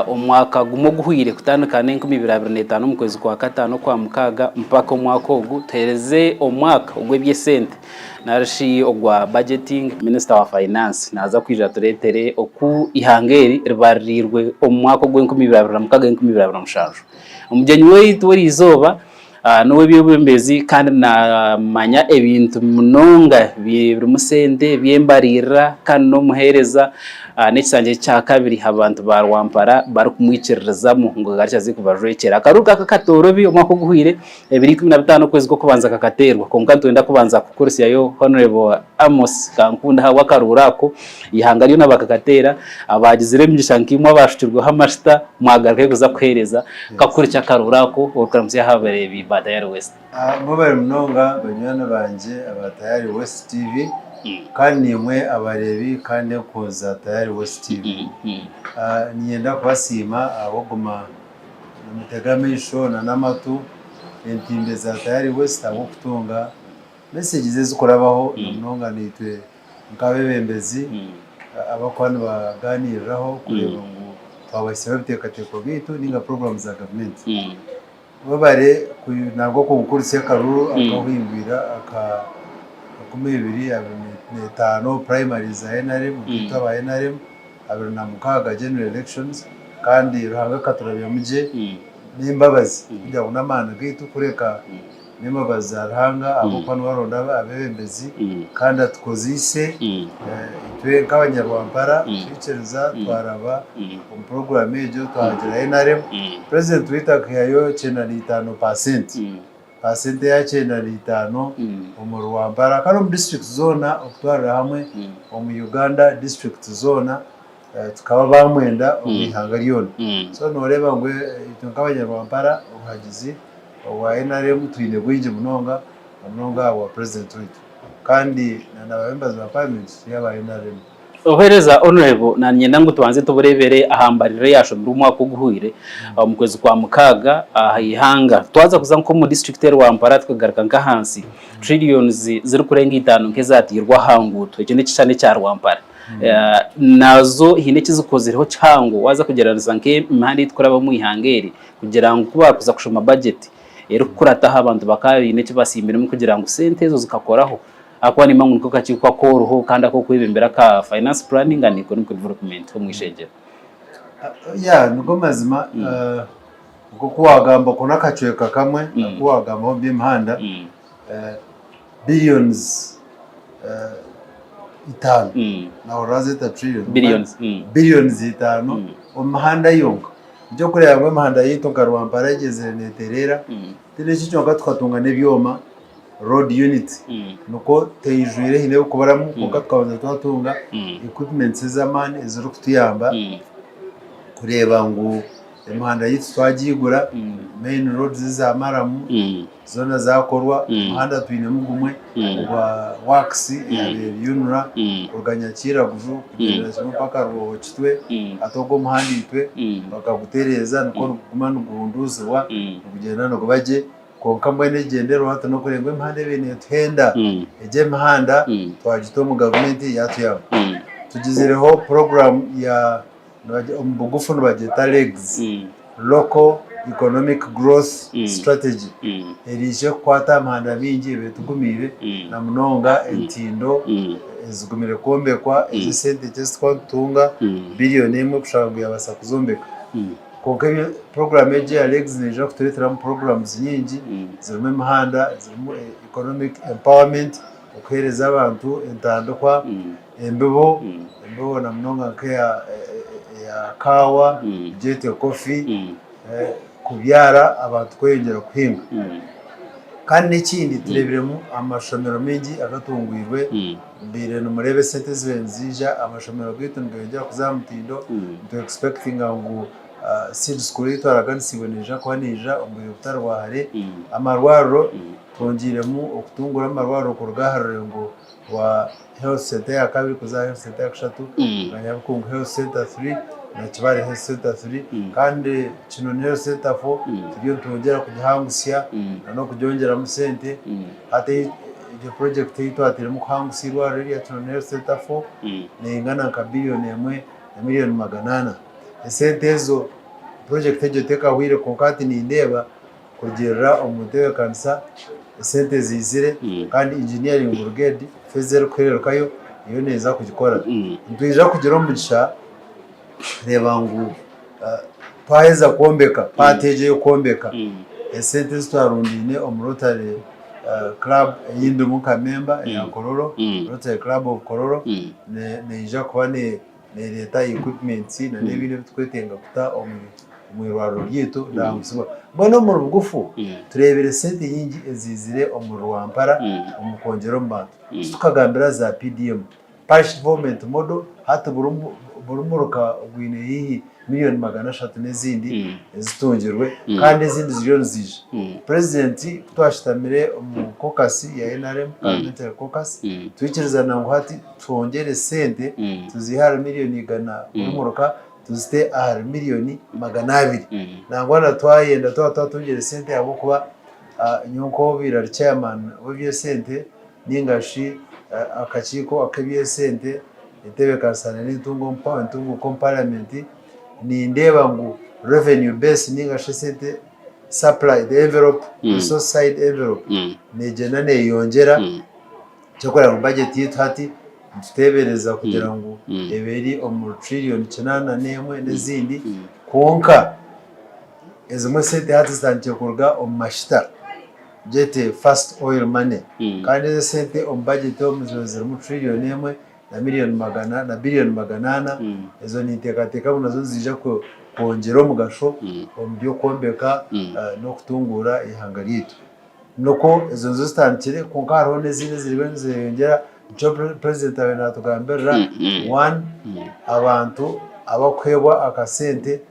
Omwaka gumwe oguhweire kutandika n'e2025 omu kwezi kwa kataano okwamukaaga mpaka omwaka ogu tuhereze omwaka ogw'eby'esente narishi ogwa budgeting. Minisita wa Finance naaza kwija atureetere oku eihanga eri ribaririirwe omu mwaka ogw'e2026, 2027. Omugyenyi waitu w'eriizooba N'ow'eby'obwebembezi kandi naamanya ebintu munonga birimu sente by'embaririra kandi n'omuheereza. N'ekisanja ekyakabiri abantu ba Rwampara barikumwikiririzamu ngu hakye aze kubajwekyera. Akaruuru aka katoorobi omwaka oguhweire ebiro 15 okwezi kw'okubanza kakateerwa kwonka nitwenda kubanza kukurisyayo Hon. Amos Kankunda ahabw'akaruuru ako. Eihanga ryona bakakateera, abaagizire emigisha nkaimwe abaashukirweho amashita mwagarukayo kuza kuheereza. Kakukurikye akaruuru ako orikuramutsya aha bareebi ba Tayari West. Mwebare munonga banywani bangye aba Tayari West TV kandi naimwe abareebi kandi enkunzi za Tayari West TV. Niinyenda kubasiima ahabw'okuguma nimutega amaisho n'amatu entimbe za Tayari West ahabw'okutunga messages ezikurabaho na munonga naitwe nk'abeebembezi abarikuba nibagaaniiriraho kureeba ngu twabahitsyaho ebiteekateeko byaitu nainga puroguraamu za gavumenti. Webare nangwa kunkurisya akaruru akahingwire aka 2025 purayimaries za NRM itwe aba NRM 26 general elections kandi Ruhanga akaturabyamu gye n'embabazi tikugira ngu n'amaani gaitu kureka N'embabazi za Ruhanga ahabw'okuba niwe aronda abeebembezi kandi atukozeise itwe nk'abanyarwampara twikiriza twaraba omu puroguraamu egyo twagira NRM. Purezidenti waitu akaihayo 95 paasenti, paasenti eya 95 omu Rwampara kandi omu disiturikiti zoona okutwarira hamwe omu Uganda disiturikiti zoona tukaba baamwenda omu ihanga ryona. So nooreeba ngu itwe nk'abanyarwampara obuhagizi obwa NRM twine bwingi munonga na munonga ahabwa purezidenti waitu kandi na ba members ba parliament turi aba NRM. Obuheereza Honourable nanyenda ngu tubanze tubureebere aha mbariro eyashomirwe omwaka oguhweire omu kwezi kwa mukaaga aha ihanga. Twaza kuza nk'omu disiturikiti ya Rwampara tukagaruka nk'ahansi, trillions zirikurenga itaano nk'ezateirwe aha nguuto. Ekyo n'ekishushani ekya Rwampara. Nazo haine eki zikozireho kihango waaza kugyeragyeranisa nk'emihanda ei turikurabamu omu ihanga eri kugira ngu ku baakuza kushoma bajeti erikukurataho abantu bakaba baine eki basiimiremu kugira ngu sente ezo zikakoraho ahakuba nimba ngu niko kakiiko akooroho kandi ak'okwebembera aka finance planning and economic development omu ishengyero. Yeah, nigo mazima nk'oku waagamba ako n'akacweka kamwe aku waagambaho omu by'emihanda billions itaano nahurira zeeta trillion Billions. Billions itaano omu mihanda yonka. Nikyo orikureeba ngu emihanda yaitu nka Rwampara egyezire neetereera, ti n'ekyo kyonka tukatunga n'ebyoma road unit nikwo teijwire haine ebirikuburamu kwonka tukabanza twatunga equipments ez'amaani ezirikutuyamba kureeba ngu emihanda yaitu twagiigura, main roads eza maramu zoona zaakorwa, omuhanda twinemu gumwe ogwa works eyabaire eri UNRA kuruga Nyakiraguju kugyendera kimwe mpaka Rwoho Kitwe, hati ogwo omuhanda itwe bakagutereeza nikwo niguguma niguhunduuzibwa nigugyenda niguba gye kwonka mbwenu ekigyendererwa hati n'okureeba ngu emihanda ebaire neetuhenda, egyo emihanda twagita omu gavumenti yaatuyamba. Tugizireho puroguraamu ya omu bugufu nibagyeta LEGS, Local Economic Growth Strategy, eriije kukwata aha mihanda mingi ebaire etugumiire na munonga entindo ezigumire kwombekwa ez'esente nkye ezi turikuba nitutunga biriyoni emwe kushanga ngu yaabaasa kuzombeka. Kwonka puroguraamu egi eya LEGS neija kutureeteramu puroguramuzi nyingi zirimu emihanda, zirimu economic empowerment, okuheereza abantu entandikwa. Embibo, embibo na munonga nk'eya eya kaawa, gyete kofi, kubyara abantu kweyongyera kuhinga. Kandi n'ekindi tureebiremu amashomero maingi agatungwirwe, mbaire nimureeba esente ezibaire niziija, amashomero gaitu nigeyongyera kuza aha mutindo, nitu expectinga ngu seed school ei twaraganisiibwe neija kuba neija omu bwire butari bwa hare. Amarwariro twongiiremu okutungura amarwariro kuruga aha rurengo rwa Health Centre eya kabiri kuza aha Health Centre eya kashatu na Nyabukungu Health Centre 3 na Kibale Health Centre 3 kandi Kinoni Health Centre 4 turiyo nitwongyera kugihangusya na n'okugyongyeramu sente. Hati egyo project ei twateiremu kuhangusya eirwariro erya Kinoni Health Centre 4 neingana nka biriyoni emwe na miriyoni 400. Esente ezo purojekiti egyo tekahwire kwonka hati nindeeba kurugiirira omu ntebeekanisa esente ziizire kandi engineering brigade phase erikuhererukayo eriyo neeza kugikora. Nitwija kugira omugisha kureeba ngu twaheza kwombeka part egyo ey'okwombeka esente ezi twarundaine omu Rotary Club ei ndimu nka member eya Kololo, Rotary Club of Kololo neija kuba nereeta equipments na n'ebindi ebi turikwetenga kuta omu irwariro ryaitu nangwa mbwenu omuri bugufu tureebire sente nyingi eziizire omuri Rwampara omu kwongyera omu bantu. Tukagambira za PDM, Parish Development Model, hati buri muruka gwine haihi miriyoni 300 n'ezindi ezitungirwe kandi ezindi ziriyo niziija. Purezidenti ku twashutamire omu caucus ya NRM, Parliamentary Caucus, twikirizana ngu hati twongyere sente tuziihe ahari miriyoni 100 buri muruka tuzite ahari miriyoni 200. Nangwa na twayenda twaba twatungire sente ahabw'okuba nyowe nk'obaire ari chairman w'eby'esente ninga shi akakiiko ak'eby'esente, entebeekanisa n'entunguuka omu paramenti, nindeeba ngu revenue base ninga shi esente supply the envelope, resource side envelope neegyenda neeyeyongyera ekyokureeba ngu bajeti yaitu hati nituteebereza kugira ngu ebe eri omu tiririyoni 81 n'ezindi kwonka ezimwe esente hati zitandikire kuruga omu mashita. Gyete First Oil Money kandi ezo esente omu bajeti omu ziba zirimu tiririyoni emwe na miriyoni magana na biriyoni 400 ezo ninteekateeka ngu nazo niziija kwongyera omugasho omu by'okwombeka n'okutunguura eihanga ryaitu. Nikwo ezo nizo zitandikire kwonka hariho n'ezindi eziriyo nizeyongyera nikyo purezidenti abaire natugambirira one abantu abarikuheebwa akasente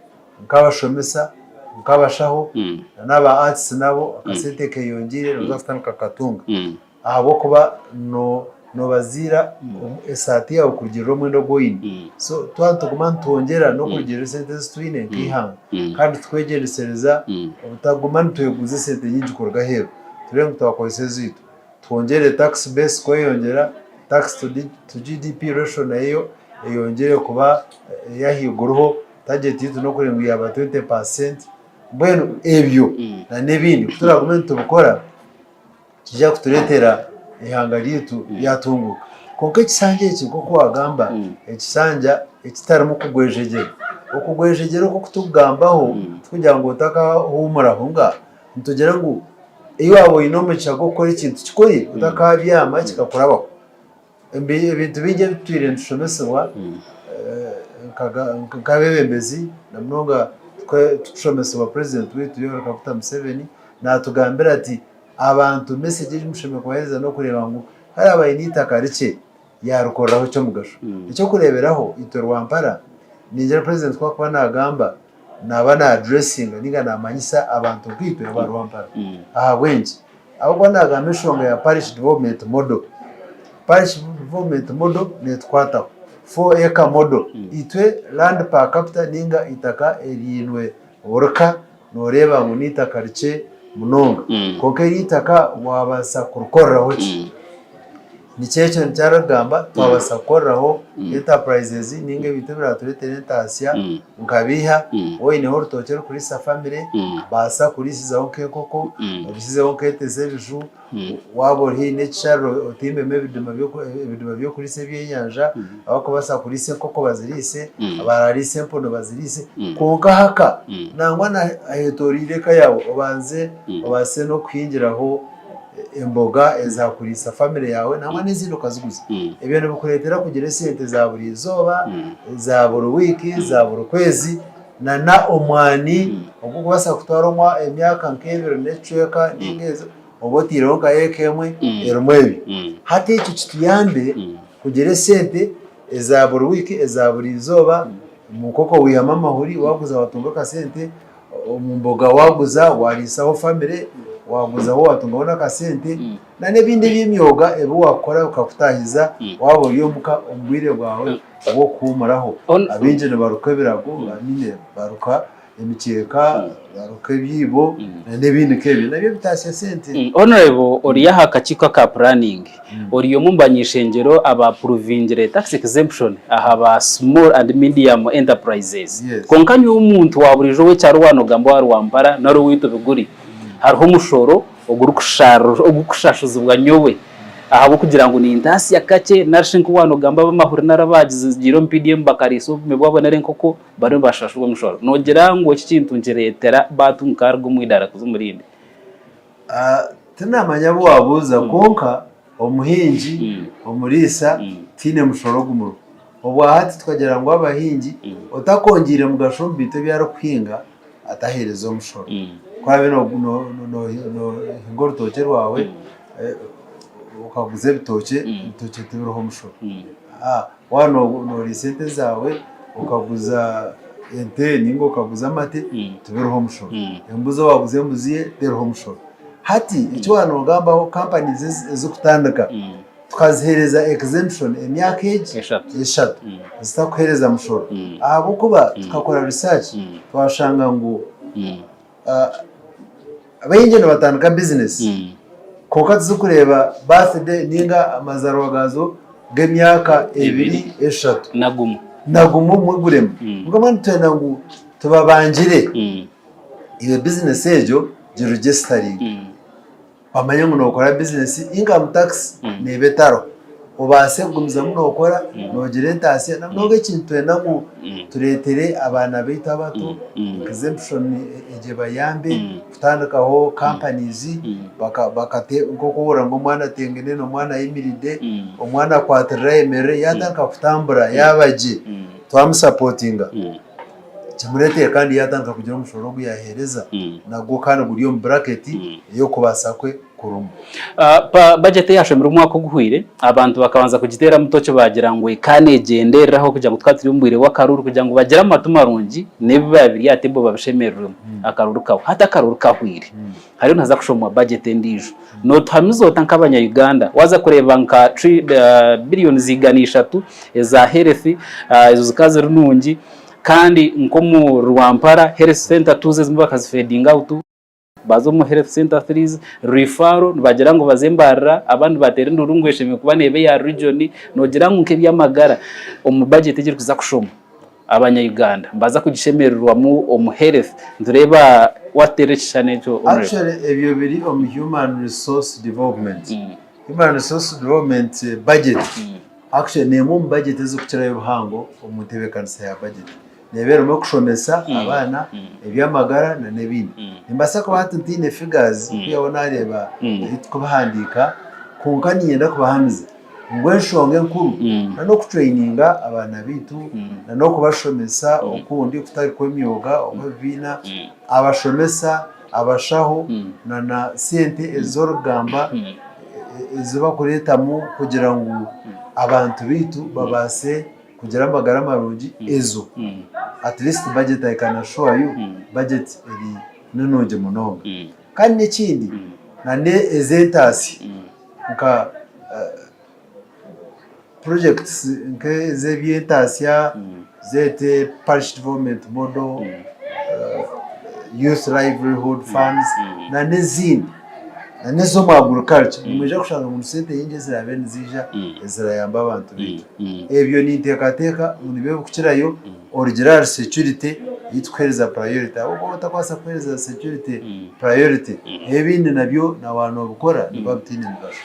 nk'abashomesa, nk'abashaho na n'aba artist nabo akasente keyongyeire noza kutandika kukatunga ahabw'okuba nobaziira esaati yaawe kurugiirira omwenda ogu oine. So twaba nituguma nitwongyera n'okurugiirira esente ezi twine nk'eihanga kandi tukwegyendesereza obutaguma nitweguza esente nyingi kuruga aheeru turebe ngu twakozesa ezaitu. Twongyere tax base kweyongyera, tax to GDP ratio nayo eyongyere kuba ey'ahaiguruho. Target yaitu n'okureeba ngu yaaba 20%. Mbwenu ebyo na n'ebindi ku turagume nitubikora nikiija kutureetera eihanga ryaitu ryatunguuka. Kwonka ekisanja eki nk'oku waagamba, ekisanja ekitarimu kugwejegyera. Okugwejegyera oku oku turikugambaho tikugira ngu otakahuumuraho nga nitugira ngu ei waaba oine omugisha gw'okukora ekintu kikore otakabyama kikakurabaho. Ebintu bingi ebi tutwire nitushomesibwa nk'abeebembezi na munonga turikushomesibwa purezidenti waitu Yoweri Kaguta Museveni naatugambira ati abantu mesegi ei mushemereire kubaheereza n'okureeba ngu ku araabe aine eitaka rikye yaarikoreraho eky'omugasho. Eky'okureeberaho itwe Rwampara ningira purezidenti ku arikuba naagamba naaba naadiresinga nainga naamanyisa abantu nkaitwe aba Rwampara. Ahabw'enki? Ahabw'okuba naagamba enshonga ya Parish Development Model. Parish Development Model neetukwataho. 4 acre model, itwe land per capita nainga eitaka eriinwe orika nooreeba ngu n'eitaka rikye munonga. Kwonka eri eitaka waabaasa kurikoreraho ki? Nikyo ekyo nikyo arikugamba twabaasa kukoreraho enterprises ninga ebintu ebiratureetere entaasya nka biiha, waaba oineho orutookye orukuriisa famire, baasa kuriisizaho nk'enkoko, oriisizeho nk'ente z'ebiju, waaba ori haihi n'ekisharara otimbemu ebidima ebidima by'okuriisa ebyenyanja, abarikubaasa kuriisa enkoko baziriise, abarariise empunu baziriise, kwonka haka nangwa n'aheetoreire eka yaawe obanze obaase n'okuhingiraho emboga ezakuriisa famire yaawe nangwa n'ezindi okaziguza. Ebyo nibikureetera kugira esente za buri izooba, za buri wiiki, za buri kwezi nana omwani ogurikubaasa kutwara emyaka nk'ebiri n'ekicweka ninga ezo oba otaireho nka eka emwe erimu ebyo. Hati ekyo kituyambe kugira esente eza buri wiiki, eza buri izooba, omu nkoko waihamu amahuri waaguza waatunga akasente. Omu mboga waaguza waariisaho famire, waaguzaho waatungaho n'akasente n'ebindi eby'emyoga ebi waakukora bikakutaahiza waaba ori omuka omu bwire bwawe obw'okuhuumuraho. Abaingi nibaruka ebirago, baruka emikyeka, baruka ebiibo n'ebindi nk'ebyo nabyo bitaasya sente. Honourable ori aha kakiiko aka planning, ori omwe omu bany'ishengyero aba apuruvingire tax exemption aha ba small and medium enterprises. Kwonka nyowe omuntu wa buriijo ow'ekyaro waaba nogamba owa Rwampara nari owaitu Biguri, hariho omushoro ogurikushashuzibwa nyowe ahabw'okugira ngu nintaasya kakye nari shi nka waaba nogamba ab'amahuri nari abaagiire omu PDM bakariisa obume bwabo nari enkoko bariyo nibashashurwa omushoro. Noogira ngu eki kintu nikireetera baatunga nkaruga omu idaara kuza omu rindi? Tinamanya abu waabuuza kwonka omuhingi, omuriisa tihaine mushoro ogumuriho. Obwahati tukagira ngu abahingi otakongiire mugasho omu bintu ebi arikuhinga ataheereza omushoro. Ku oraabe noohinga orutookye rwawe okaguza ebitookye, ebitookye tibiriho omushoro. Waaba nooriisa ente zaawe okaguza ente nainga okaguza amate tibiriho omushoro. Embuzi waaguza embuzi ye teriho omushoro. Hati eki waaba noogambaho companies ezirikutandika tukaziheereza exemption emyaka egi eshatu zitakuheereza mushoro ahabw'okuba tukakora research twashanga ngu Baingi nibatandika bizinesi kwonka tizikureeba birthday ninga amazaarwa gaazo g'emyaka ebiri eshatu Nagumwe. nagumwe obumwe gurema. Kwonka mbwenu nitwenda ngu tubabangire iwe bizinesi egyo giregisitaringe bamanye ngu nookora bizinesi income tax neeba etariho obaase kugumizamu nookora noogira entaasya na munonga ekintu twenda ngu tureetere abaana baitu abato exemption egyo ebayambe kutandikaho companies nk'oku ohurira ngu omwana atengene omwana ayemeride omwana akwatirire ayemerere yaatandika kutambura yaaba gye twamusapotinga kimureetere kandi yaatandika kugira omushoro ogu yaaheereza nagwo kandi guri omu bracket ey'okubaasa kwe kurimu. Bajeti eyashomirwe omwaka oguhweire, abantu bakabanza kugiteeramu toki baagira ngu ekaba neegyendereraho kugira ngu tukaba turi omu bwire bw'akaruuru kugira ngu bagire amatu marungi n'ebi baaba biri aha table babishemererwemu akaruuru kahwe. Hati akaruuru kahweire, hariyo nihaza kushomwa bajeti endiijo. Nootuhamiza ota nk'abanya Uganda waaza kureeba nka biliyoni 300 eza health ezo zikaba ziri nungi kandi nk'omu Rwampara health center twos ezimwe bakazifeedinga out, Baza omu health center threes, referral nibagira ngu baze Mbarara, abandi bateera enduuru ngu eshemereire kuba neeba eya region, noogira ngu nk'eby'amagara omu budget egi erikuza kushomwa abanya Uganda nibaza kugishemererwamu omu health nitureeba waatuteerera ekishushani ekyo Honourable. Actually ebyo biri omu human resource development. Human resource development budget actually n'emwe omu budget ezirikukirayo obuhango omu ntebeekanisa ya budget. Neeba erimu okushomesa abaana, eby'amagara n'ebindi. Nimbaasa kuba hati ntaine figures kwihaho naareeba ebi turikubihandiika kwonka niinyenda kubahamiza ngu enshonga enkuru n'okutureyininga abaana baitu n'okubashomesa okundi kutari kw'emyoga okw'ebibiina, abashomesa, abashaho na sente ezi orikugamba ezi barikureetamu kugira ngu abantu baitu babaase kugira amagara marungi ezo at least budget I can assure you budget eri ni nungi munonga kandi n'ekindi na n'ez'entaasya nka projects nk'ez'eby'entaasya zeete parish development model, youth livelihood funds na n'ezindi na n'ez'omu agriculture nimwija kushanga ngu sente nyingi eziraabe niziija ezirayamba abantu baitu. Ebyo ninteekateeka ngu nibyo ebirikukirayo orugire ahari security ei turikuheereza priority ahabw'okuba waaba otarikubaasa kuheereza security priority ebindi nabyo na waaba noobikora nibiba bitaine mugasho.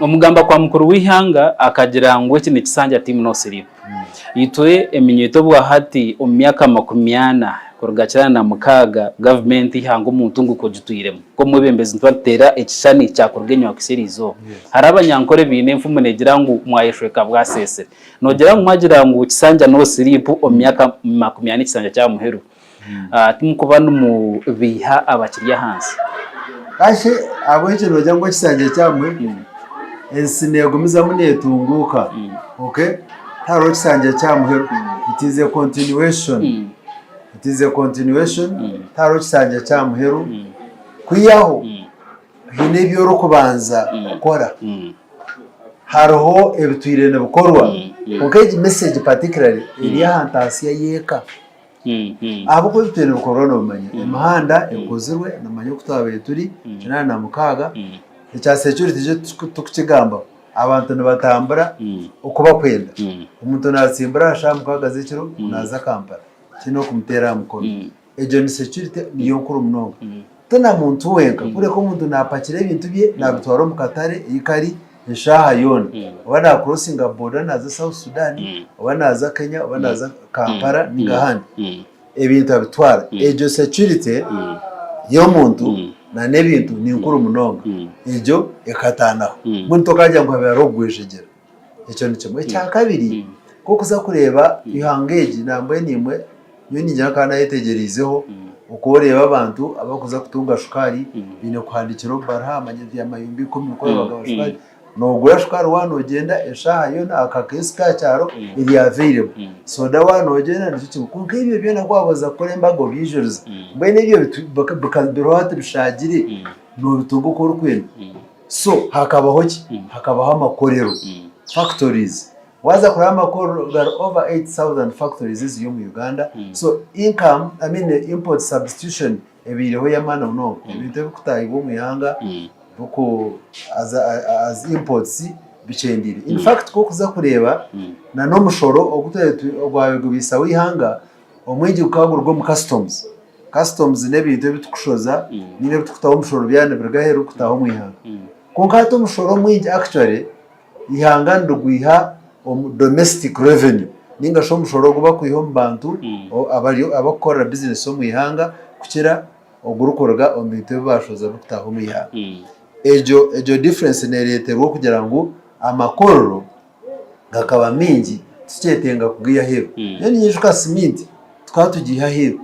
Omugamba kwa mukuru w'eihanga akagira ngu eki nikisanja team no sleep. Itwe eminyeeto obwahati omu myaka 40 kuruga 96 gavumenti eihanga omu ntunguka ogitwiremu. Nk'omwebembezi nituba nituteera ekishushani kya kuruga enyima kuhitsya eriizooba. Hariho Abanyankore baine enfumu neegira ngu mwayeshweka bwaseesire. Noogira ngu mwagira ngu kisanja no sleep omu myaka 40 ekisanja kya muheru timukuba nimubeiha abakiri ahansi? Kashe ahabw'enki noogira ngu ekisanja kya muheru? Ensi neegumizamu neetunguuka okay tihariho kisanja kya muheru it is a continuation. It is a continuation tihariho kisanja kya muheru kwihaho haine ebi orikubanza kukora hariho ebitwire nibikorwa kwonka egi message particularly eri aha ntaasya y'eka. Ahabw'okuba ebi twine nibikorwa noobimanya. Emihanda ekozirwe noomanya oku twabaire turi 86, ekya security kyo titukukigambaho. Abantu nibatambura oku bakwenda. Omuntu naatsimbura aha shaaha mukaaga z'ekiro naaza Kampala, tihaine orikumuteera aha mukono. Egyo ni security niyo nkuru munonga. Ti na muntu wenka kureka omuntu naapakira ebintu bye naabitwara omu katare ei kari eshaaha yoona. Oba naakurosinga boda naaza South Sudan, oba naaza Kenya, oba naaza Kampala ninga ahandi, ebintu abitwara. Egyo security y'omuntu na n'ebintu ni nkuru munonga. Egyo ekataanaho. Mbwenu tokaagira ngu habaire hariho okugwejegyera. Ekyo ni kimwe. Ekya kabiri, ku orikuza kureeba eihanga egi nambwenu imwe, nyowe ningira nkaba naayetegyereizeho oku oreeba abantu abarikuza kutunga shukaari baine kuhandiikira obubaruha manya ebya mayumba ikumi nikwo bagaba shukaari. Noogura shukaari waaba noogyenda eshaaha yoona aka keesi k'aha kyaro eri available. Soda waaba noogyenda nikyo kimwe. Kwonka ebyo byona ku waabaza kukora embaga obyijuriza. Mbwenu ebyo biriho hati bishaagire, noobitunga oku orikwenda. So hakabaho ki? Hakabaho amakorero, factories. Waaza kureeba amakorero gari over 8000 factories eziri omu Uganda. So income, I mean import substitution ebaireho y'amaani munonga. Ebintu ebirikutaahibwa omu ihanga biku as, as imports bikyendeire. In fact ku orikuza kureeba na n'omushoro ogu ogwabaire gubaisaho eihanga, omwingi gukaba guruga omu customs. Customs n'ebintu ebi tukushoza ninga ebi tukutaho omushoro byaba nibiruga aheeru kutaaha omu ihanga. Kwonka hati omushoro omwingi actually eihanga nirigwiha omu domestic revenue ninga shi omushoro ogu bakwiha omu bantu abari abakukorera bizinesi omu ihanga kukira ogurikuruga omu bintu ebi bashoza birikutaaha omu ihanga. Egyo egyo difference neereeterwa okugira ngu amakorero gakaba maingi tikyetenga kugaiha aheeru. Nyowe ninyijuka siminti tukaba tugiiha aheeru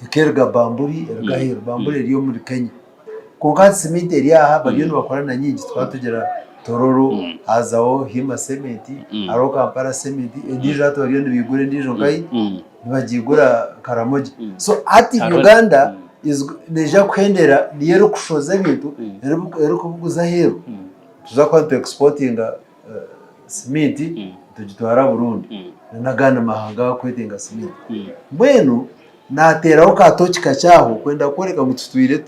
ekeruga Bamburi eruga aheeru, Bamburi eri omuri Kenya. Kwonka hati siminti eri aha bariyo nibakora na nyingi tukaba tugira Tororo hazaho Hima Cement hariho Kampala Cement endiijo hati bariyo nibaigura endiijo nkahi nibagigura Karamoja. So hati Uganda neija kuhendera niyo erikushoza ebintu erikubiguza aheeru tuza kuba nitu exportinga siminti tugitwara Burundi n'agandi mahanga agarikwetenga siminti. Mbwenu naateeraho ka tooki kakye aho kwenda kworeka ngu tutwire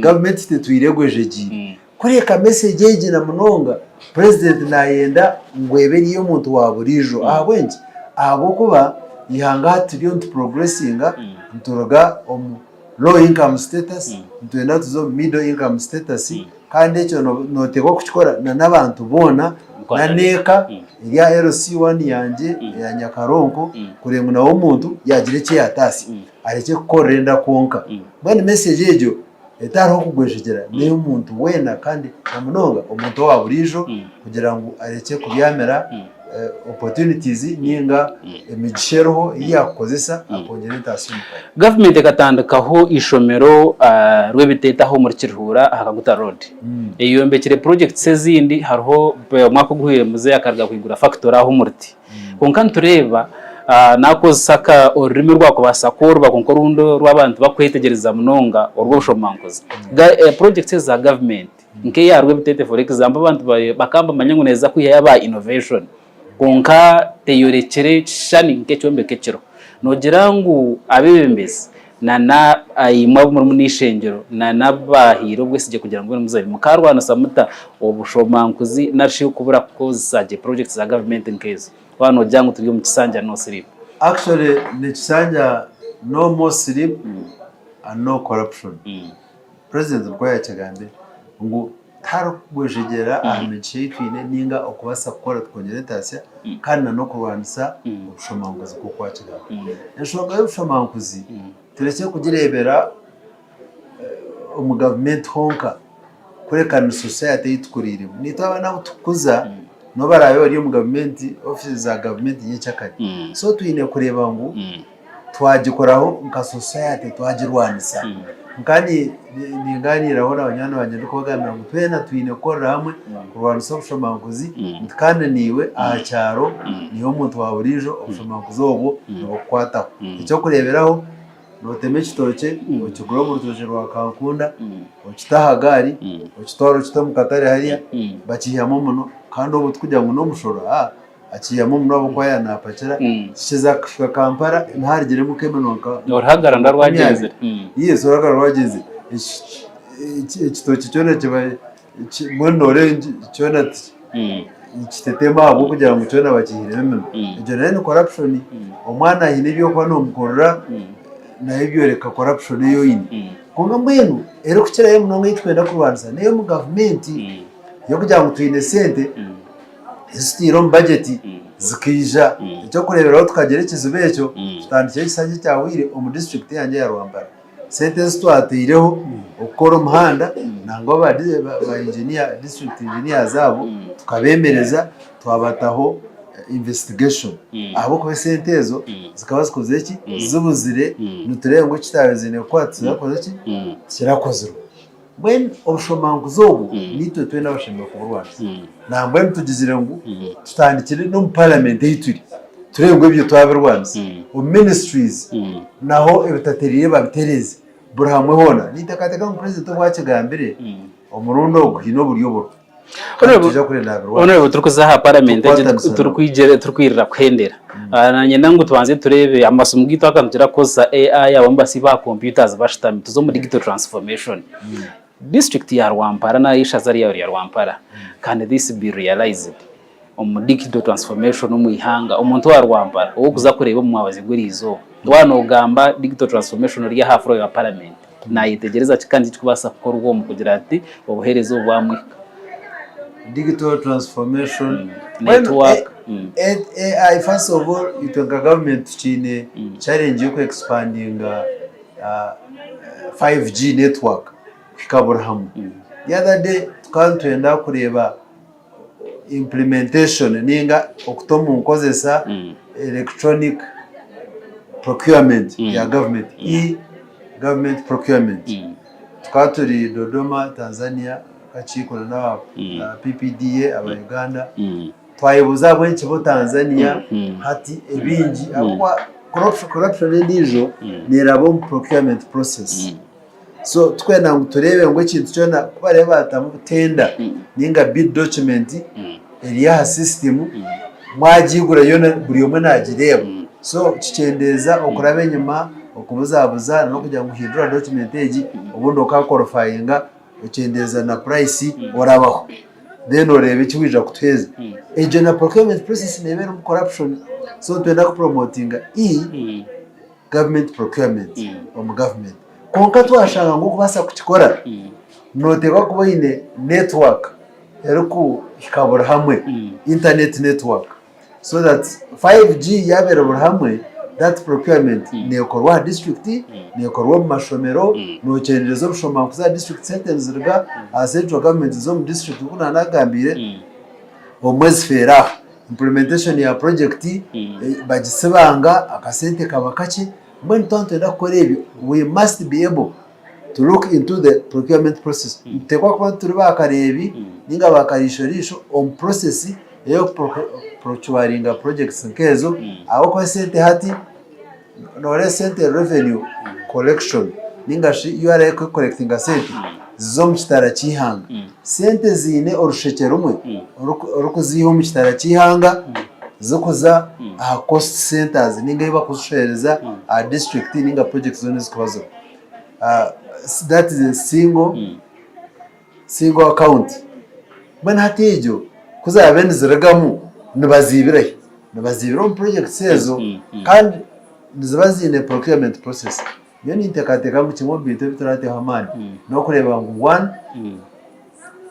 gavumenti tetwire egwejegyeire. Kureka mesegi egi na munonga purezidenti naayenda ngu ebe eri ey'omuntu wa buriijo. Ahabw'enki? Ahabw'okuba eihanga hati turiyo nitupuroguresinga nituruga omu low income status nitwenda tuze omu middle income status. Kandi ekyo nooteekwa kukikora n'abantu boona n'eka eri aha LC1 yangye eya Nyakaronko kureba ngu nawe omuntu yaagira eki yaataasya arekye kukorera enda kwonka. Mbwenu message egyo etariho kugwejegyera n'ey'omuntu weena kandi na munonga omuntu owa buriijo kugira ngu arekye kubyamira opportunities ninga emigisha eriho ei yaakukozesa akongyera entaasya omu ka ye. Gavumenti ekatandikaho eishomero rw'ebiteeta aho omuri Kiruhura aha Kaguta Road. Eyombekire projects ezindi hariho omwaka oguhweire Mzee akaruga kwigura factory aho omu Ruti. Kwonka nitureeba nakozesa orurimi orwakubaasa kworoba kwonka orundi oru abantu bakwetegyereza munonga orw'obushomankuzi. Projects ezi za gavumenti nk'eya Rwebiteete for example abantu bakaba nibamanya ngu neeza kwihayo aba innovation. Kwonka teyorekire kishushani nk'ekyombeko ekiriho. Noogira ngu abeebembezi na na imwe abu murimu n'eishengyero na n'abahaire obwesigye kugira ngu muze, mukaarwanisa muta obushomankuzi nari shi okubura kukozesa gye purojekiti za gavumenti nk'ezo? Waaba noogira ngu turi omu kisanja no sleep. Actually nikisanja no more sleep and no corruption. President nikwo yakigambire ngu Tiharikugwejegyera aha migisha ei twine ninga okubaasa kukora tukongyera entaasya kandi na n'okurwanisa obushomankuzi nk'oku waakigamba. Enshonga y'obushomankuzi turekye kugireebera omu gavumenti honka kureka ni sosayate ei tukuriiremu. Naitwe abaana abu turikukuza n'obu baraabe bari omu gavumenti, ofiisi za gavumenti nyekyakare. So twine kureeba ngu twagikoraho nka society twagirwanisa. Nka ningaaniiraho na banywani bangye ndikubagambira ngu twena twine kukorera hamwe kurwanisa obushomankuzi nti kandi naiwe aha kyaro niiwe omuntu wa buriijo obushomankuzi obwo nibukukwataho. Eky'okureeberaho nootema ekitookye okigura omu rutookye rwa Kankunda okita aha gaari okitwara okita omu katare hariya bakiihamu omunwa kandi obwo tikugira ngu n'omushoro. Akiihamu omunwa ahabw'okuba yaaba naapakira, kikiza kuhika Kampala niharugiremu nk'eminwa nka Oruhagara nirwo makumi abiri. rwagyenzire. Yes, oruhagara rwagyenzire. Ekitookye kyona kiba mbwenu nooreeba kyona nikitetema ahabw'okugira ngu kyona bakiihiremu eminwa. Egyo nayo ni corruption. Omwana haine ebi orikuba noomukorera nayo byoreka corruption ei oine. Kwonka mbwenu erikukirayo munonga ei turikwenda kurwanisa n'ey'omu gavumenti ey'okugira ngu twine sente ezi tutaire omu bajeti zikaija. Eky'okureeberaho tukagira ekizibu ekyo tutandikire ekisanja ekyahweire omu disiturikiti yangye eya Rwampara. Sente ezi twataireho okukora omuhanda nangwa ba ba district engineers abo tukabeemereza twabataho investigation ahabw'okuba esente ezo zikaba zikozire ki? Zibuzire nitureeba ngu eki twabaire twine kukora tikirakozire ki? Tikirakozirwe. Mbwenu obushomankuzi obwo naitwe twena abashemereire kuburwanisa. Nambwenu tugizire ngu tutandikire n'omu paramenti ei turi turebe ngu ebyo twabirwanisa. Omu ministries naho ebitatereire babitereeze buri hamwe hoona. Ninteekateeka ngu purezidenti obu akigambire omurundi ogu haine oburyo oburiho kandi nitwija kureeba nabirwanisa. Honourable turikuza aha paramenti egi Tukwatanisa nabo. turikwirira kuhendera nanyenda ngu tubanze tureebe amasimu gaitu aga nitukira kukozesa AI abamwe basiiba aha computers bashutami tuze omu digital transformation. District ya Rwampara nari eishaza ryawe rya Rwampara can this be realized omu digital transformation omu ihanga omuntu owa Rwampara ow'okuza kureeba omu mwabazyo gw'eriizooba waaba nogamba digital transformation ori aha floor ya parliament nayetegyereza ki kandi ekirikubaasa kukorwa omu kugira ati obuheereza obu bwamuhika. Digital transformation Network. AI first of all itwe nka government tukiine challenge y'oku expandinga 5G network kuhika buri hamwe. The other day tukaba nitwenda kureeba implementation ninga okuta omu nkozesa electronic procurement ya government, e-government procurement. Tukaba turi Dodoma, Tanzania, akakiiko na PPDA aba Uganda. Twayebuuza ahabw'enki bo Tanzania hati ebingi ahabw'okuba corruption endiijo neeraba omu procurement process. So tikwenda ngu tureebe ngu ekintu kyona ku barebe baatamu tenda ninga bid document eri aha system mwagiigura yoona buri omwe naagireeba. So kikyendeeza okuraba enyima okubuzabuza n'okugira ngu hindura document egi obundi okaqualifyinga okyendeeza na price orabaho then oreeba eki waija kutuheeza. Egyo na procurement process neeba erimu corruption so nitwenda kupromotinga e government procurement omu government. Kwonka twashanga ngu okubaasa kukikora nooteekwa kuba oine network erikuhika buri hamwe, internet network so that 5G yaaba eri buri hamwe that procurement neekorwa aha district, neekorwa omu mashomero, nookyendeeza obushomankuzi aha district sente niziruga aha central government niziza omu district nk'oku naanagambiire obumwe zifeera aho. Implementation ya project bagisibanga akasente kaba kakye mbwenu twaba nitwenda kukora ebyo we must be able to look into the procurement process. Nituteekwa kuba turi baakareebi ninga baakariisho-riisho omu process ey'okuprocuringa projects nk'ezo ahabw'okuba esente hati Noreeba esente revenue collection ninga shi URA ku ekukorekitinga sente ziza omu kitara ky'eihanga. Sente ziine orushekye rumwe orikuziiha omu kitara ky'eihanga zirikuza aha cost centers ninga ahu barikuzishohereza aha district ninga projects zoona ezirikuba ziriho. That is a single Single account. Mbwenu hati egyo ku zaabe nizirugamu nibaziibira hi? Nibaziibira omu projects ezo kandi niziba ziine procurement process. Nyowe ninteekateeka ngu kimwe omu bintu ebi turaateho amaani n'okureeba ngu one,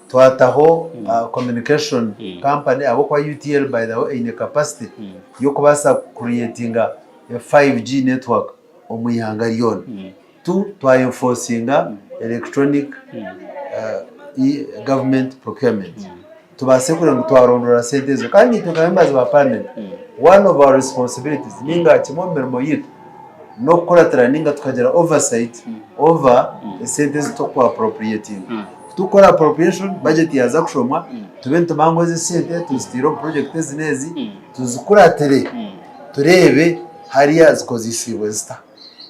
twataho communication company ahabw'okuba UTL by the way eine capacity y'okubaasa ku creatinga a 5G network omu ihanga ryona. Tu twa enforcinga electronic government procurement tubaase kureba ngu twarondora sente ezo kandi itwe nka members ba parliament one of our responsibilities ninga kimwe omu mirimo yaitu n'okukuratira ninga tukagira oversight over esente ezi turikuba appropriatinga. Ku turikukora appropriation budget yaaza kushomwa tube nitumanya ngu ezi esente tuziteire omu project ezi n'ezi tuzikuratire tureebe hariya zikozesiibwe zita.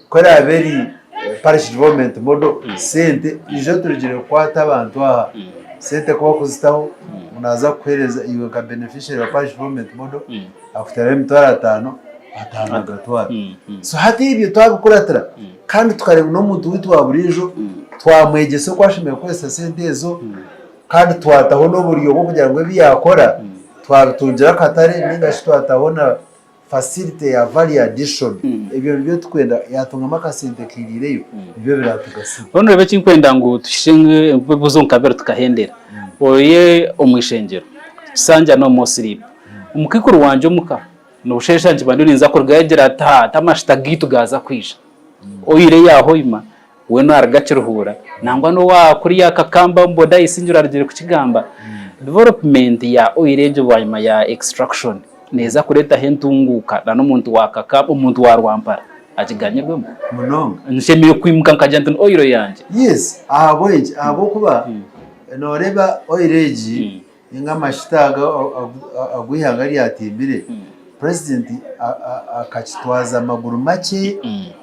Ku eraabe eri parish development model, sente ijo turugire kukwata abantu aha, sente ku barikuzitaho ngu naaza kukuheereza iwe nka beneficiary wa Parish Development Model akuteeraho emitwaro ataano, ataano agatwara. So hati ebyo twabikuratira kandi tukareeba ngu n'omuntu waitu wa buriijo twamwegyesa oku ashemereire kukoresa sente ezo kandi twataho n'oburyo bw'okugira ngu ebi yaakora twabitungira akatare ninga shi twataho na facility ya value addition ebyo nibyo tukwenda yatungamu akasente kairiireyo nibyo biratugasira. Mbwenu reeba ekinkwenda ngu tuhitsye ebibuuzo nka biri tukahendera. Ori omu ishengyero, Kisanja no more sleep. Omukaikuru wangye omuka nobusheesha nkiba ndiyo ninza kurugayo agira ati taata amashita gaitu gaaza kwija. Oire ya Hoima we naruga Kiruhura nangwa n'owa kuriya Kakamba omu boda Isingiro arugire kukigamba. Development ya oil egyo bwanyima ya extraction neeza kureetaho entunguuka na n'omuntu wa Kakamba omuntu wa Rwampara akiganyirwemu. Munonga. Nshemereire kwimuka nkagira nti oil yangye. Yes ahabw'enki? Ahabw'okuba noreeba oil egi Ninga amashita aga agu eihanga ryatimbire, purezidenti akakitwaza amaguru makye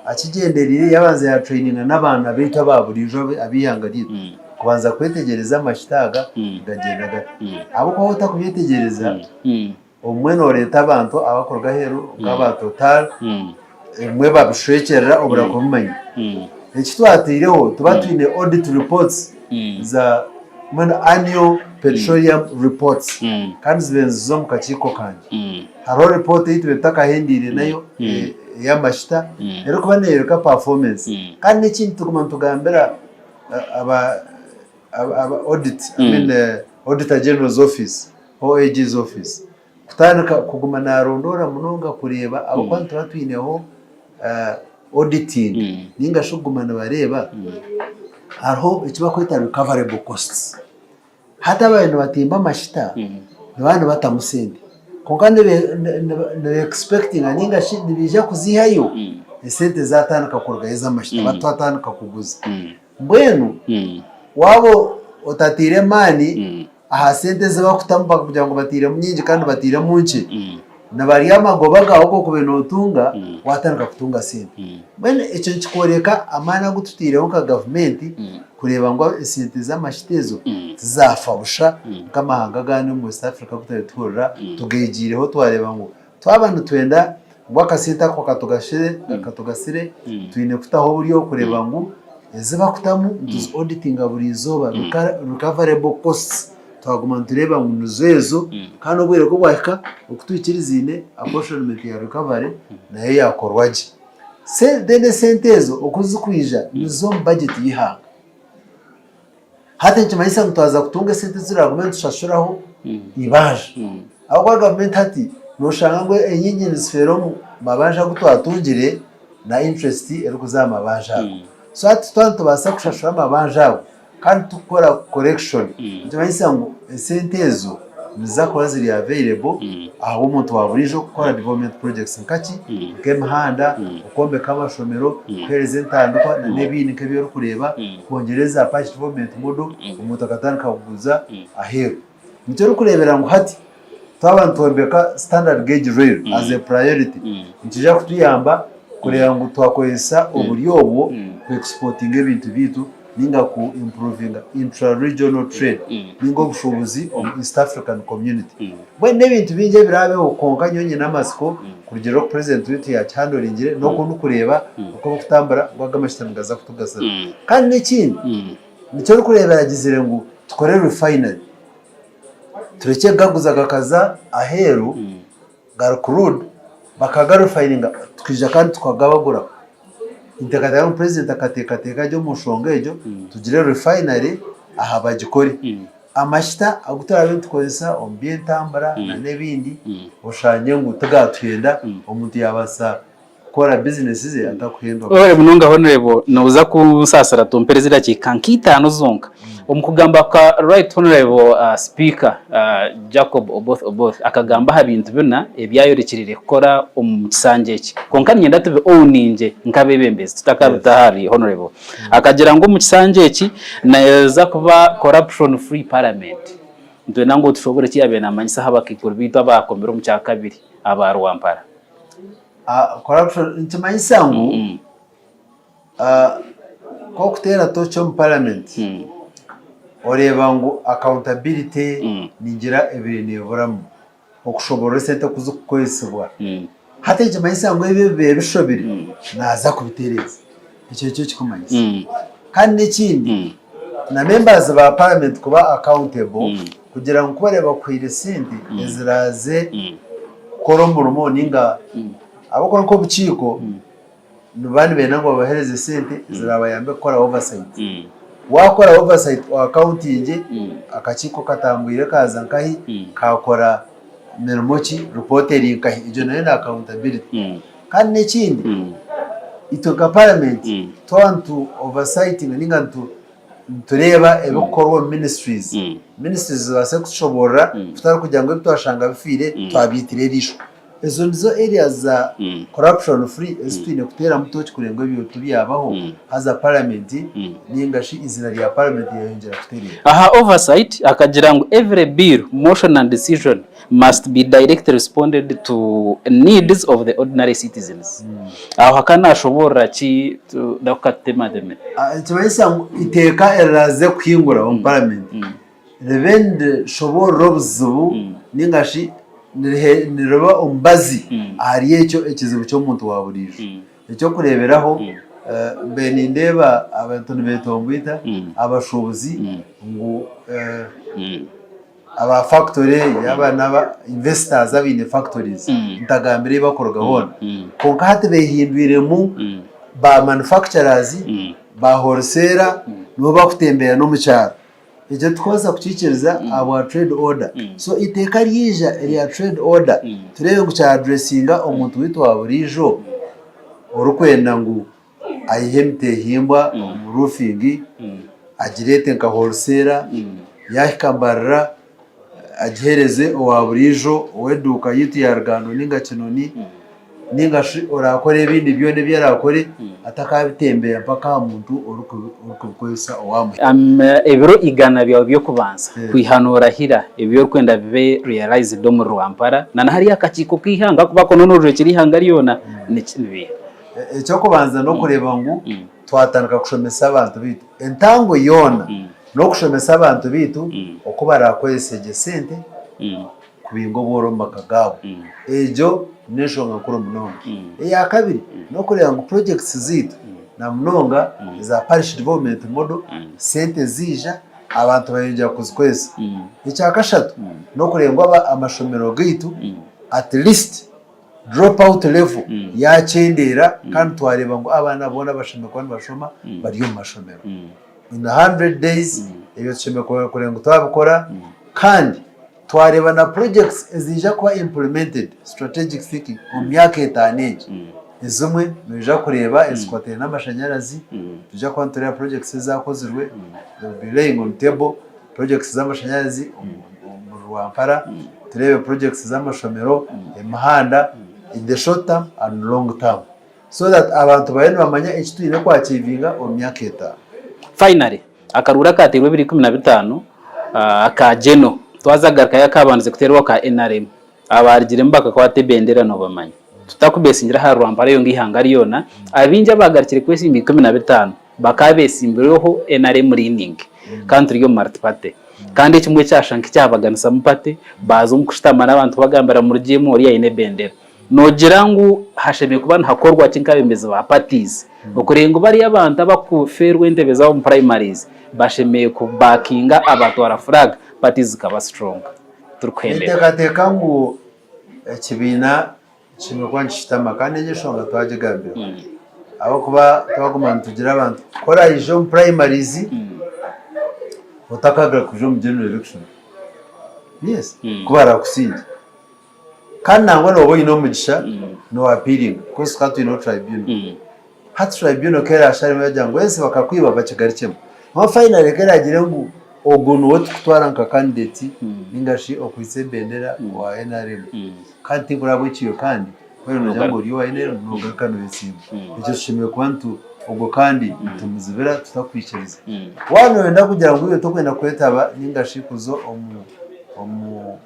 akigyendereire yabanza yaatureyininga n'abaana baitu aba buriijo ab'eihanga ryaitu kubanza kwetegyereza amashita aga nigagyenda gata. Ahabw'okuba waaba otakubyetegyereza, obumwe nooreeta abantu abarikuruga aheeru nk'aba Total, ebimwe babishwekyerera obura kubimanya. Eki twataireho tuba twine audit reports za mbwenu annual petroleum reports kandi zibaire niziza omu kakiiko kangye. Hariho report ei tubaire tutakahendeire nayo ey'amashita erikuba neeyoreka performance. Kandi n'ekindi tuguma nitugambira aba aba audit I mean auditor general's office, OAG's office kutandika kuguma naarondoora munonga kureeba ahabw'okuba nituba twineho auditing nainga shi kuguma nibareeba hariho eki barikweta recoverable costs. Hati ababaire nibatimba amashita nibaba nibatamu sente kwonka niba expectinga nainga shi nibaija kuziihayo esente zaatandika kurugayo ez'amashita twatandika kuguza. Mbwenu waaba otataire maani aha sente ezi barikutamu kugira ngu batairemu nyingi kandi batairemu nkye, nibarya amagoba gaawe agu orikuba nootunga waatandika kutunga sente. Mbwenu ekyo nikikworeka amaani agu tutaireho nka gavumenti kureeba ngu esente z'amashita ezo tizaafa busha nk'amahanga agandi omu West Africa agu turabe tuhurira tugeegiireho twareeba ngu twaba nitwenda ngu akasente ako katugasire, twine kutaho oburyo kureeba ngu ezi barikutamu nituzi oditinga buri izooba recoverable costs twaguma nitureeba ngu nizo ezo kandi obwire ku bwahika oku twikiriziine apportionment ya recovery nayo yaakorwa gye. Then esente ezo oku zirikwija niziza omu budget y'eihanga. Hati nikimanyisa ngu twaza kutunga esente ezituragume nitushashuraho eibanja. Ahabw'okuba gavumenti hati noshanga ngu enyingi nizifeera omu mabanja agu twatungire na interest erikuza aha mabanja ago. So hati twaba nitubaasa kushashura amabanja ago kandi turikukora correction nikimanyisa ngu esente ezo niziza kuba ziri available ahabw'omuntu wa buriijo kukora development projects nkaki? Nk'emihanda, okwombeka amashomero, kuheereza entandikwa n'ebindi nk'ebi orikureeba. Kwongyereza aha Parish Development Model, omuntu akatandika kuguza aheeru. Nikyo orikureebera ngu hati twaba nitwombeka Standard Gauge Rail as a priority, nikiija kutuyamba kureeba ngu twakozesa oburyo obwo ku exportinga ebintu byaitu ninga ku improvinga intra-regional trade ninga obushuubuzi omu East African Community. Mbwenu n'ebintu bingi ebiraabeho kwonka nyowe nyine amatsiko kurugiirira oku purezidenti waitu yaakihandoringire n'oku ndikureeba oku birikutambura ngu aga amashita nigaza kutugasira. Kandi n'ekindi nikyo orikureeba yagizire ngu tukore refinery turekye kugaguza gakaza aheeru gari crude bakagarefininga tukaija kandi tukagabagura. Ninteekateeka ngu purezidenti akateekateeka gye omu nshonga egyo tugire refinery aha bagikore. Amashita agu turaabe nitukozesa omu by'entambura n'ebindi oshangye ngu tigaatuhenda omuntu yaabaasa kukora bizinesi ze atakuhendwa. Webare munonga Honourable, noza kunsaasira tumpereze edakiika nka itaano zonka. Omu kugamba kwa Right Honourable Speaker Jacob Oboth Oboth akagamba aha bintu bina ebi ayorekyereire kukora omu kisanja eki. Kwonka niinyenda tubi owninge nk'abeebembezi tutakabita ahari Honourable. Akagira ngu omu kisanja eki neeza kuba corruption free parliament. Nitwenda ngu otushoboorore eki yaabaire naamanyisa aha bakaikuru baitu abaakomire omu kyakabiri aba Rwampara. Corruption nikimanyisa ngu nk'okuteera tooki omu parliament, Oreeba ngu accountability ningira ebaire neeburamu, okushoboorora esente oku zirikukoresibwa. Hati nikimanyisa ngu ebyo ebibaire bishobire naaza kubitereeza. Ekyo nikyo kirikumanyisa. Kandi n'ekindi, na members ba parliament kuba accountable kugira ngu ku bariba bakuhaire esente eziraaze kukora omurimo ninga ahabw'okuba nk'obukiiko nibaba nibenda ngu babahereze esente ezirabayambe kukora oversight. Wakora oversight o accountinge akakiiko katambwire kaza nkahi kakora mirimo ki report eri nkahi egyo nayo ni accountability. Kandi n'ekindi itwe nka parliament twaba nitu oversightinga ninga nitu nitureeba ebirikukorwa omu ministries, ministries zibaase kutushoboorora kutari kugira ngu ebi twashanga bifiire twabyitira eriisho. Ezo nizo areas za corruption free ezi twine kuteeramu tooki kureba ngu ebyo tibyabaho haza parliament ninga shi eizina rya parliament ryayongyera kutereera. Aha oversight akagira ngu every bill, motion and decision must be directly responded to needs of the ordinary citizens. Aho hakaba nashoboorora ki ndakukatematemera? Nikimanyisa ngu eiteeka eriraaze kuhingura omu parliament ribe nirishoboorora obuzibu ninga shi niriba omubazi ahari ekyo ekizibu ky'omuntu wa buriijo. Eky'okureeberaho, mbaire nindeeba abantu nibetomboita abashuubuzi ngu aba factory yaaba n'aba investors abaine factories ntagambire ei barikuruga hoona kwonka hati behindwiremu ba manufacturers ba wholesaler nibo bakutembeya n'omu kyaro. Ekyo titukubaasa kukiikiriza ahabwa trade order. So eiteeka ryaija erya trade order tureebe ngu kya addressinga omuntu waitu wa buriijo orikwenda ngu aihe emitehimbwa omu roofing agireete nka wholesaler yaahika Mbarara agiheereze owa buriijo ow'eduuka yaitu ya Rugando nainga Kinoni. Ninga shi oraakore ebindi byona ebi araakore atakabitembeya mpaka aha muntu orikubikozesa owaamuha. Ebiro igana byawe by'okubanza kwiha noorahira ebi orikwenda bibe realized omuri Rwampara na nahariya akakiiko k'eihanga ahakuba ako noorojwekyera eihanga ryona nibiiha? Eky'okubanza n'okureeba ngu twatandika kushomesa abantu baitu. Entango yoona n'okushomesa abantu baitu oku baraakozese gye sente. Kubinga obworo omu maka gaabo. Egyo n'enshonga nkuru munonga. Eya kabiri n'okureeba ngu projects zaitu na munonga eza parish development model sente ziija abantu bayongyera kuzikozesa. Ekya kashatu n'okureeba ngu amashomero gaitu at least drop out level yakyendeera kandi twareeba ngu abaana boona abashemereire kuba nibashoma bari omu mashomero. In a hundred days ebyo tushemereire kureeba ngu twabikora kandi Twareeba na projects eziija kuba implemented, strategic thinking, omu myaka etaano egi, ezimwe noija kureeba ezikwataine n'amashanyarazi, nitwija kuba nitureeba projects ezaakozirwe, they will be laying on table projects z'amashanyarazi omuri Rwampara, tureebe projects z'amashomero, emihanda in the short term and long term so that abantu babe nibamanya eki twine ku achievinga omu myaka etaano. Finally, Akaruuru akaateirwe ebiro 15 aka Geno twaza kugarukayo akaabandize kuteerwa aka nrm. Abaarugiremu bakakwata ebendera noobamanya. Tutakubeesingira ahari Rwampara yonka eihanga ryona, abaingi abaagarukire kwesimba 15 bakaba beesimbireho nrm leaning kandi turi omu multi-party. Kandi ekimwe kyashusha nk'ekyabaganisamu party, baaza omu kushutama n'abantu kubagambira murugyemu oriya aine ebendera. Noogira ngu hashemereire kuba nihakorwa ki nk'abeebembezi ba parties okureeba ngu bariya abantu abakufeerwa entebe zaabo omu primaries bashemereire kubakinga abatwara flag parties zikaba strong? Turikuhendera. Ninteekateeka ngu ekibiina kishemereire kuba nikishutama kandi egyo enshonga twagigambiraho ahabw'okuba twaguma nitugira abantu ku oraije omu primaries otakagaruka kwija omu general election yes ku barakusingye. Kandi nangwa nooba oine omugisha nooapiiringa because tukaba twineho tribunal. Hati tribunal ku eraasharemu yagira ngu ensi bakakwiba bakigarukyemu. Kwonka finally ku eraagire ngu ogu niwe turikutwara nka candidate ninga shi okwitsa ebendera owa NRM kandi tinkurabwa ekiiyo kandi waaba noogira ngu ori owa NRM noogaruka nooyetsimba. Ekyo tushemereire kuba nitu ogwo kandi nitumuzibira tutakwikiriza. Waaba nooyenda kugira ngu iwe torikwenda kwetaba ninga shi kuza omu omu.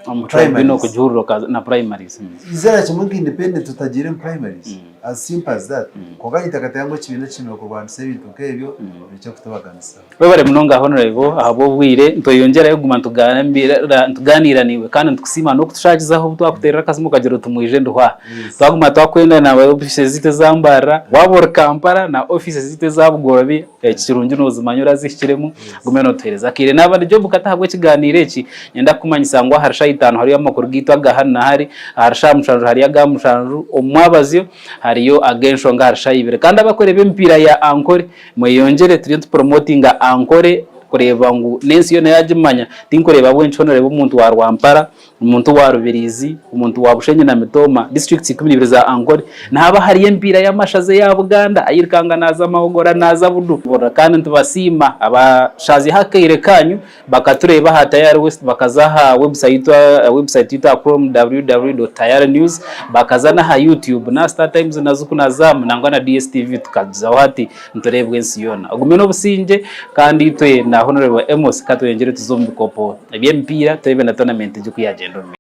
Omu tribunal kujurira na primaries. Izira kimwe nka independent otagiire omu primaries. As simple as that. Kwonka ninteekateeka ngu ekibiina kishemereire kurwanisa ebintu nk'ebyo birekye kutubaganisaho. Webare munonga Honourable ahabw'obwire, nitweyongyerayo kuguma nitugaaniira naiwe kandi nitukusiima n'okutushaagizaho obu twakuteerera akasimu okagira oti mwije ndiho aha. Twaguma twakwenda na ofiisi zaitu eza Mbarara, waaba ori Kampala na ofiisi zaitu eza Bugolobi, ekirungi noozimanya orazihikiremu, ogume nootuheereza akaire. Naaba ndi Job Kato ahabw'ekigaaniiro eki, niinyenda kukumanyisa ngu ahari shaaha itaano hariyo amakuru gaitu aga hanu na hari, ahari shaaha mushanju hariyo aga mushanju, omu mwabazyo hariyo ag'enshonga ahari shaaha ibiri. Kandi abarikureeba emipiira ya Ankole, Mweyongyere turiyo nitupromotinga Ankole kureeba ngu n'ensi yoona yagimanya. Tinkureeba ahabw'enki hoona oreeba omuntu wa Rwampara, omuntu wa Rubirizi, omuntu wa Bushenyi na Mitooma, districts 12 za Ankole, nihaba hariyo emipiira y'amashaza eya Buganda, ayirukanga naaza Mahogora naaza Budu. Kandi nitubasiima abashaziho akaire kanyu Bakatureeba aha Tayari West, bakaza aha website website yitu aha Chrome www.tayarinews, bakaza n'aha YouTube n'aha Star Times na Zuku na Zam nangwa na DSTV tukagizaho hati nitureebwa ensi yoona. Ogume n'obusingye kandi itwe na Honourable Amos katweyongyere tuze omu bikopo eby'emipiira tureebe na tournament egi ku yagyenda omu maisho.